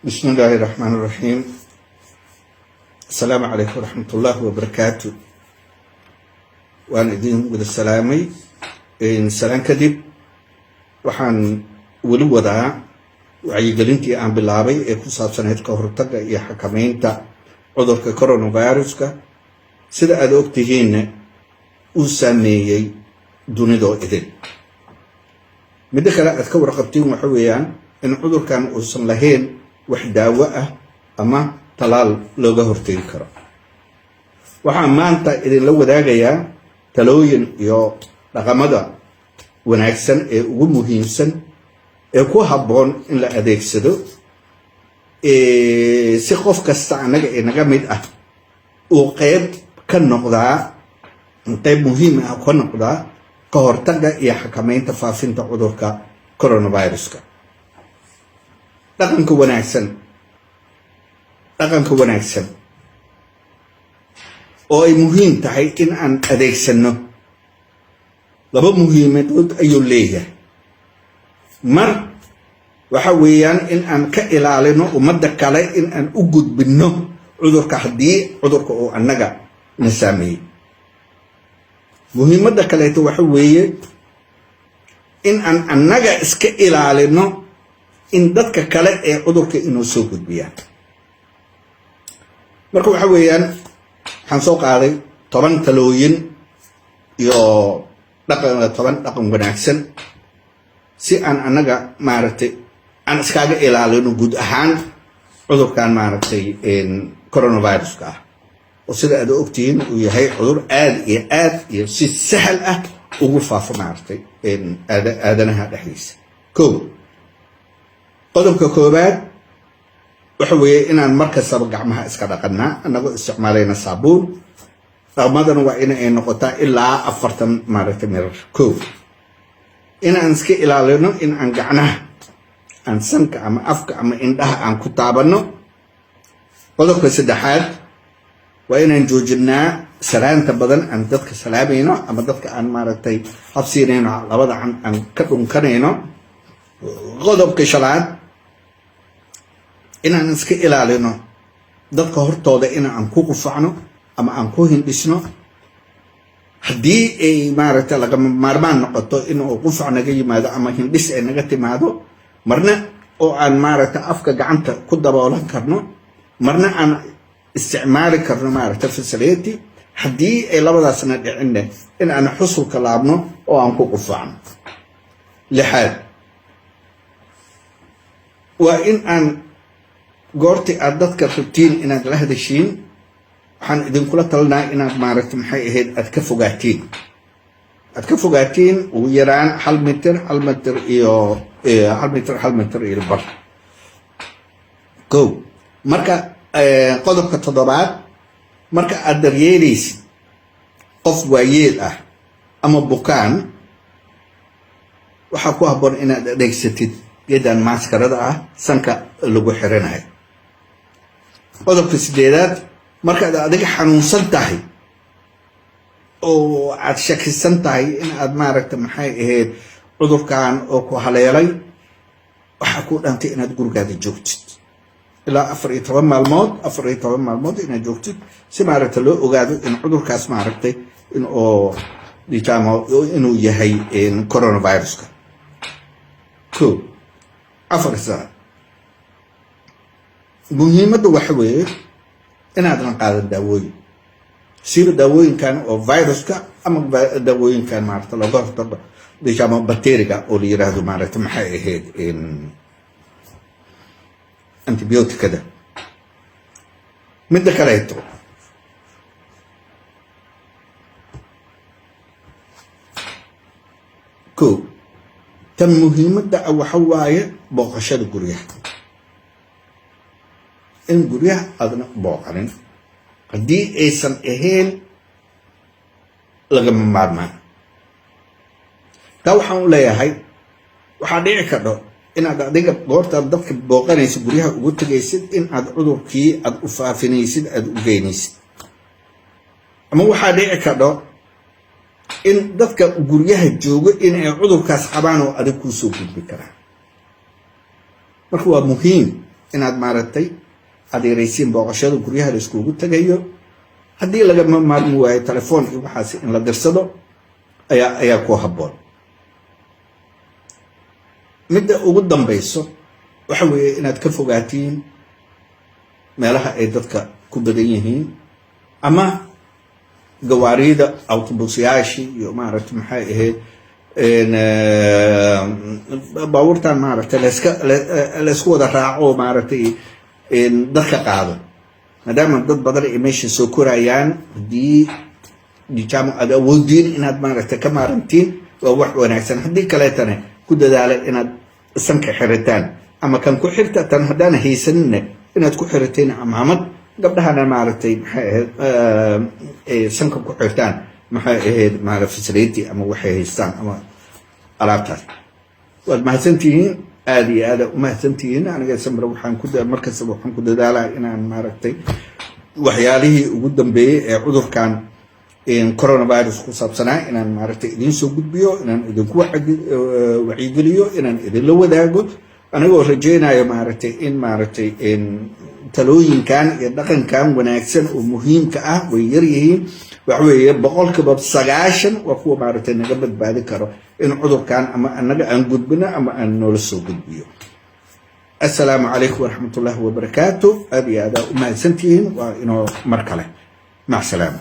بسم الله الرحمن الرحيم. السلام عليكم ورحمة الله وبركاته. Waan idin wada salaamay. Salaan kadib, waxaan weli wadaa wacyigelintii aan bilaabay ee ku saabsanayd ka hortagga iyo xakameynta cudurka coronaviruska, sida aada ogtihiinna uu saameeyey dunidoo idin. Middo kale aad ka warqabtiin waxa weeyaan in cudurkan uusan lahayn wax daawo ah ama talaal looga hortegi karo. Waxaan maanta idinla wadaagayaa talooyin iyo dhaqamada wanaagsan ee ugu muhiimsan ee ku habboon in la adeegsado si qof kasta annaga ee naga mid ah uu qeyb ka noqdaa, qeyb muhiim ah ka noqdaa ka hortagga iyo xakameynta faafinta cudurka coronaviruska. Dhaqanka wanaagsan, dhaqanka wanaagsan oo ay muhiim tahay in aan adeegsano, laba muhiimadood ayuu leeyahay. Mar waxa weeyaan in aan ka ilaalino ummadda kale in aan u gudbinno cudurka haddii cudurka uu annaga na saameeyey. Muhiimadda kaleeto waxa weeye in aan annaga iska ilaalino in dadka kale ee cudurka inuu soo gudbiyaan. Marka waxa weeyaan, waxaan soo qaaday 10 talooyin iyo dhaqan, 10 dhaqan wanaagsan, si aan annaga, maaragtay, aan iskaaga ilaalino guud ahaan cudurkan, maaragtay, coronaviruska ah, oo sida aad ogtihiin uu yahay cudur aad iyo aad iyo si sahal ah ugu faafo, maaragtay, aadanaha dhexdiisa. Ko, qodobka koowaad waxa weeye inaan mar kastaba gacmaha iska dhaqanaa annagoo isticmaalayna saabuun. Dhaqmadana waa in ay noqotaa ilaa 40, maaragtay, mirar. Ko, inaan iska ilaalino in aan gacnaha aan sanka ama afka ama indhaha aan ku taabanno. Qodobka saddexaad waa inaan joojinaa salaanta badan aan dadka salaamayno ama dadka aan, maaragtay, habsiinayno, labada can aan ka dhunkanayno. Qodobka shanaad, inaan iska ilaalino dadka hortooda in aan ku qufacno ama aan ku hindhisno. Haddii ay, maaragtay, lagama maarmaan noqoto inuu qufac naga yimaado ama hindhis ay naga timaado, marna oo aan, maaragtay, afka gacanta ku daboolan karno, marna aan isticmaali karno, maaragtay, facility, haddii ay labadaasna dhicinne, in aan xusulka laabno oo aan ku qufacno. Lixaad, waa in aan goortii aad dadka rabtiin inaad la hadashiin, waxaan idinkula talinaa inaad, maaragta, maxay ahayd, aad ka fogaatiin, aad ka fogaatiin ugu yaraan 1 mitir, 1 mitir iyo 1 mitir, 1 mitir iyo bar. Ko, marka qodobka toddobaad, marka aad daryeelaysid qof waayeel ah ama bukaan, waxaa ku habboon inaad adeegsatid geedan maaskarada ah sanka lagu xiranayo. Qodobka sideedaad, markaad adiga xanuunsan tahay oo aad shakisan tahay in aad, maaragta, maxay ahayd, cudurkan oo ku haleelay, waxaa ku dhantay inaad gurigaada joogtid ilaa 14 maalmood, 14 maalmood inaad joogtid, si, maaragta, loo ogaado in cudurkaas, maaragtay, in oo inuu yahay coronaviruska. Ko, afar sana, muhiimadda waxa weeye inaadan qaadan daawooyin, siiba daawooyinkan oo viruska ama daawooyinkan, maaragta, looga hortago ama bacteriga oo la yiraahdo, maaragta, maxay ahayd, antibioticada. Midda kaleeto, ko, tan muhiimadda ah waxa waaye booqashada guryaha, in guryaha aadna booqanin haddii aysan ahayn lagama maarmaan. Taa waxaan u leeyahay, waxaa dhici kardho inaad adiga goortaad dadka booqanaysid, guryaha ugu tegaysid, in aad cudurkii aad u faafinaysid, aada u geynaysid, ama waxaa dhici kardho in dadka guryaha joogo inay cudurkaas qabaan oo adig kuu soo gudbi karaan. Marka waa muhiim Inaad maaragtay aada yaraysiin booqashada guryaha la iskugu tagayo. Haddii lagama maarmi waayo, telefoon iyo waxaas in la dirsado ayaa ku habboon. Midda ugu dambayso waxa weeye inaad ka fogaatiin meelaha ay dadka ku badan yihiin ama gawaarida, autobusyaashii iyo maaragtay maxay ahayd, baabuurtan maaragtay laysku wada raaco, maaragtay dadka qaado, maadaama dad badan ay meesha soo korayaan. Haddii diciamo aada awoodiin inaad maaragtay ka maarantiin, waa wax wanaagsan. Haddii kaleetana, ku dadaala inaad sanka xiritaan ama kan ku xirta tan haddaana haysaninna inaad ku xiriteen camaamad. Gabdhahana maaragtay maxay ahayd, sanka ku xirtaan, maxay ahayd, maara facility ama waxay haystaan ama alaabtaas. Waad mahadsantihiin, aada iyo aada umahadsantihiin. Aniga samre waxaan ku markastaba waxaan ku dadaalaa inaan maaragtay waxyaalihii ugu dambeeyey ee cudurkan coronavirus ku saabsanaa inaan maaragtay idiin soo gudbiyo, inaan idinku wacyigeliyo, inaan idinla wadaago, anigoo rajaynayo maaragtay in maaragtay talooyinkan iyo dhaqankan wanaagsan oo muhiimka ah, way yar yihiin, waxa weeye 90% waa kuwa maaragtay naga badbaadi karo in cudurkan ama annaga aan gudbino ama aan noola soo gudbiyo. Assalaamu calaykum waraxmatullaahi wabarakaatu. Aad iyo aad aa u mahadsantihiin. Waa inoo mar kale. Mac salaama.